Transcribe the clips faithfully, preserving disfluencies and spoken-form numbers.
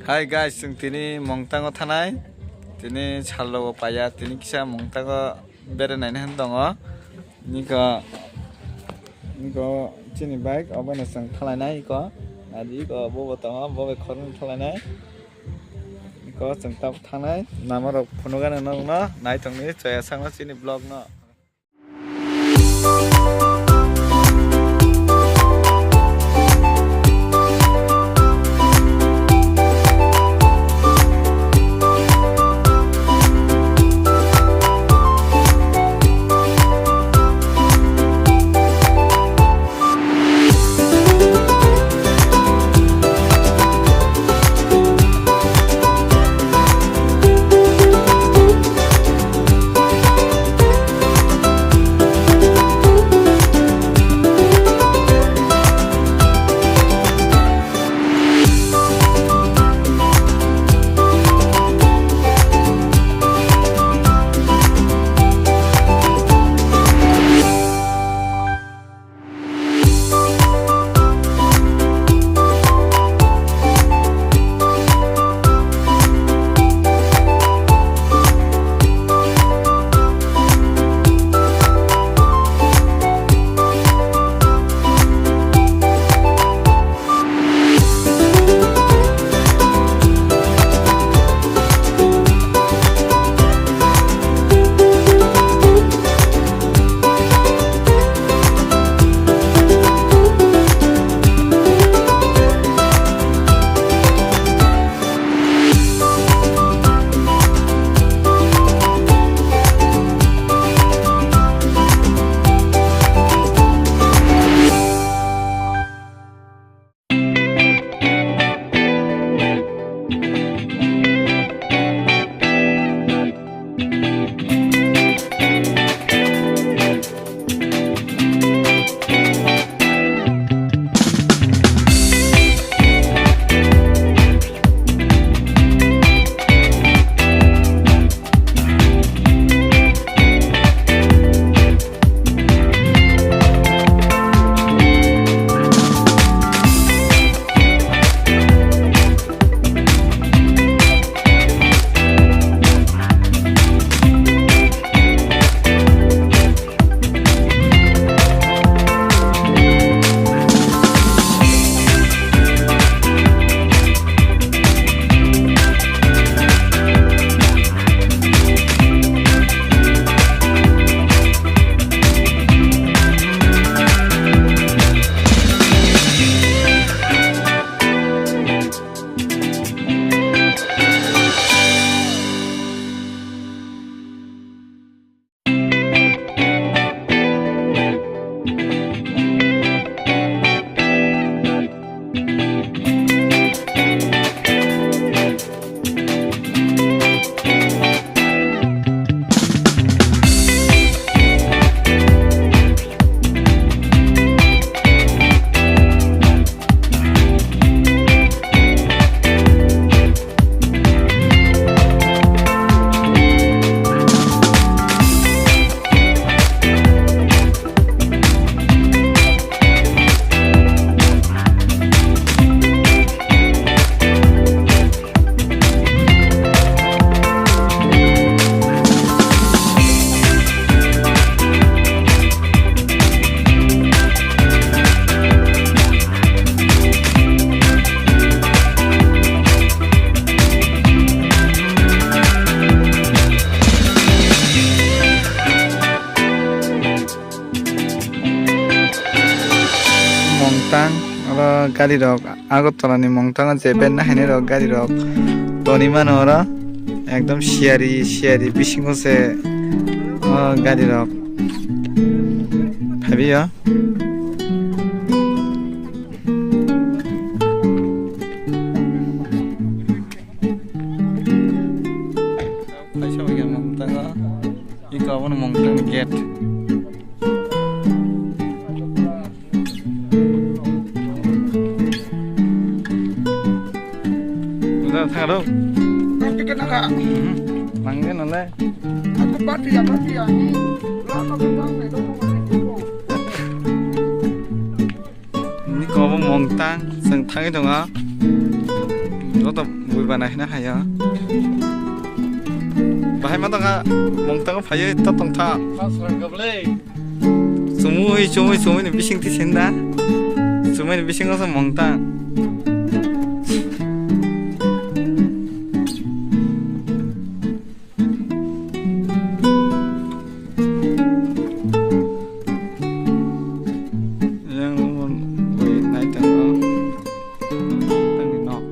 Hi guys, chwng tini Mongtango thanai. Tini salrogo paiya, tini kisa Mongtango bere naina hin tongo. Niko, niko chini bike obo no chwng thalainai iko. Nadi iko bobo tongo, bobo khoroknwi thalainai. Iko chwng tab thanai, namarok phunukgani nokno naitongni chaya sakno chini vlog no. Mongtang, oro gari rok Agartala ni Mongtang o je ben nahainai rok gari rok toni mano oro ekdom siyari siyari bisingo se o gari rok phabi o. Kaisa bai khe Mongtang o, iko abono Mongtang ni gate. Uda thang rok. Ang ticket nang kha. Hmm, nang de nang le. Aku party ya, party ya. Ini lama kembang deh, kamu mau ikut. Ini kau mau Mongtang, seng thang itu nggak? Lo Bui bana hina hayo. Bahai ma tongkha, mungtang phayo to tongtha. Chumui, chumui, chumui ni bising ti sinda. Chumui ni bising osa mungtang. Yang umur bui nai tang. Tang ni nok.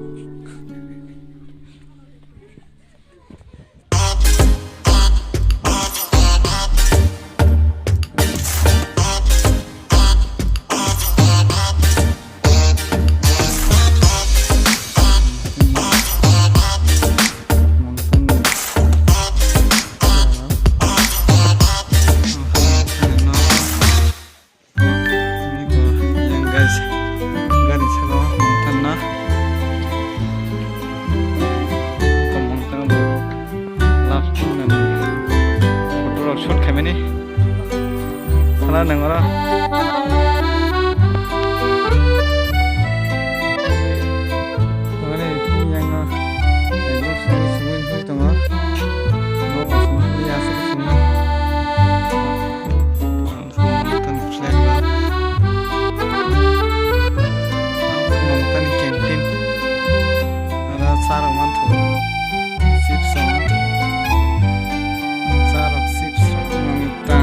Niko yang guys, gari saka mungtan na. Mungtan bo lap nani. Photo rok shoot khaimani. Sana nang ora. Tongani yang na. Yang sungui sungui tongo. Bo sungui ya sungui. Tani flag ba. Tani canteen. Aro charok manthogo. Chips rok. Charok chips rok mangta.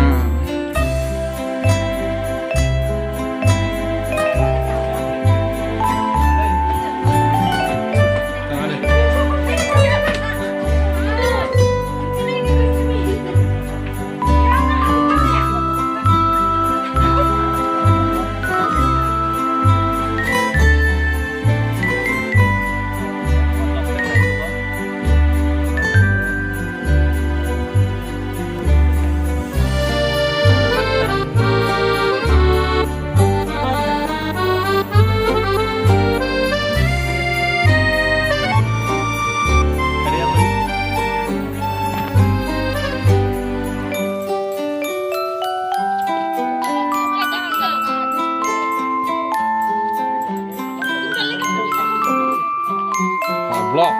Vlog.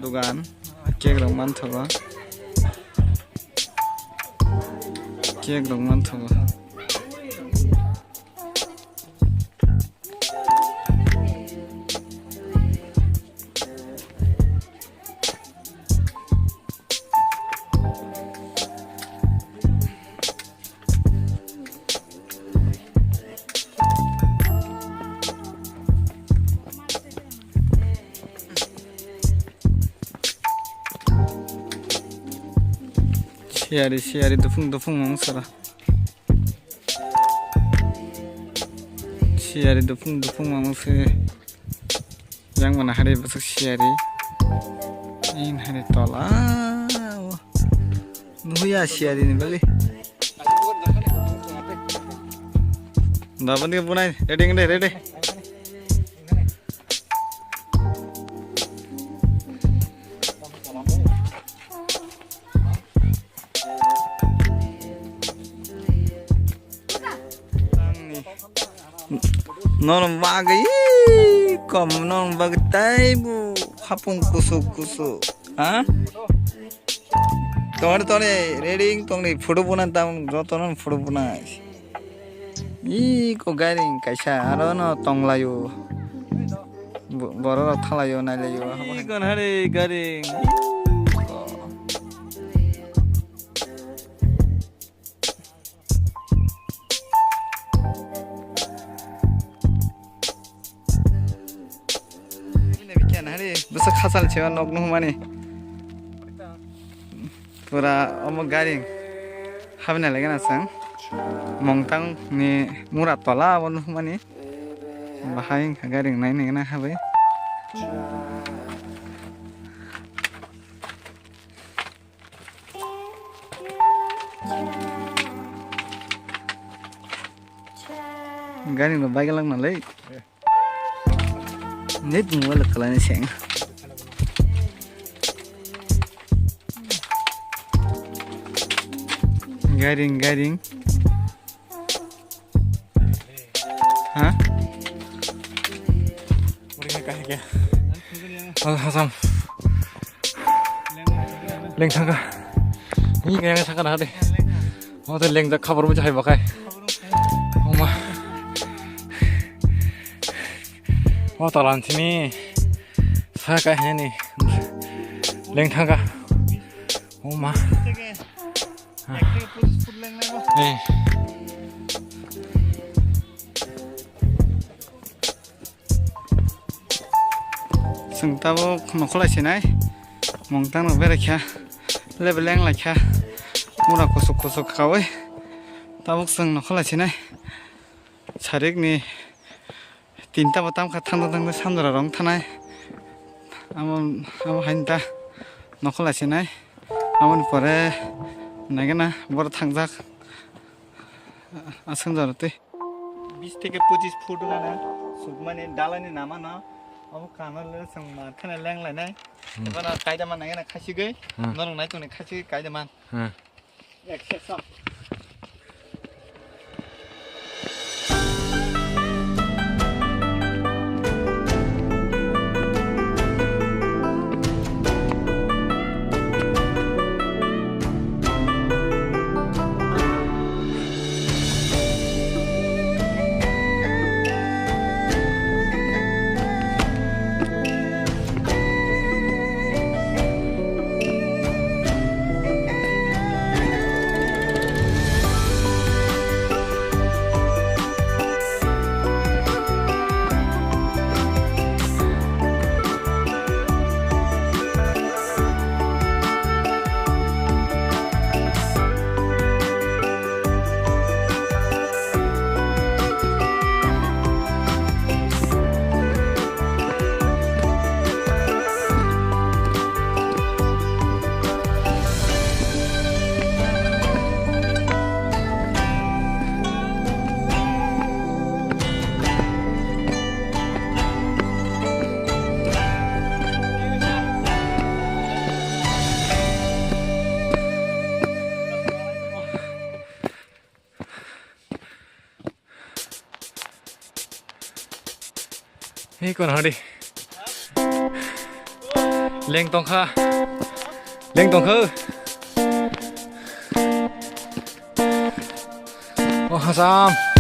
Dugan cake rok manthogo, cake rok manthogo. Siyari, siyari, dufung, dufung, mangsa ra. Siyari dupung dupung mangse. Yang mana hari besok siyari. In hari tola. Nuya siyari ni bali. Dapat ni punai, ready, ready, ready. Nono bagwi kom, nono bagwi taibo hapung kusuk kusuk, ha? Tore tore ready tongni photo buna tam joto non photo buna. Iko gairing kaisa aro no tonglayo. Bo-, borok rok thalaio, nailaio. Iko nahari gairing. Bwswk khachal se o nok nukmani. Pura omo gari habna lagana sang. Mongtang ni mura tola abo nukmani. Bahai wngkha gari nai nai gana habai. Gari no bike lang nalai. Net mobile kalai seng. Gairing, gairing. Ha? Al Hassan. Leng thangka. Ini kaya saka dah deh. Oh, tu leng jak khabar macam hai bakai. Oma. Oh, talan sini. Saka ini. Leng thangka. Oma. Eh. Chwng tabuk nokholai sinai. Mungtang no berai kha. Lebe leng lai kha. Mura kusuk kusuk kawi. Tabuk chwng nokholai sinai. Sarik ni tinta bo tam kha thangda thangda samjra rong thanai. Amo, amo hain ta nokholai sinai. Amoni pore naigena boro thangjak. Aswng jora twi. Bis theke pochis foot gana sukmani dalani namano. Obo kanale chwng mar khana leng lainai. Hmm. Bono kaida man naigena khasigwi. Hmm. Norok nai tongni khasigwi kaida man. Hmm. Ek sesa. Hei, kon hadi. Leng tongkha. Leng tongkha. Oh, Hassan.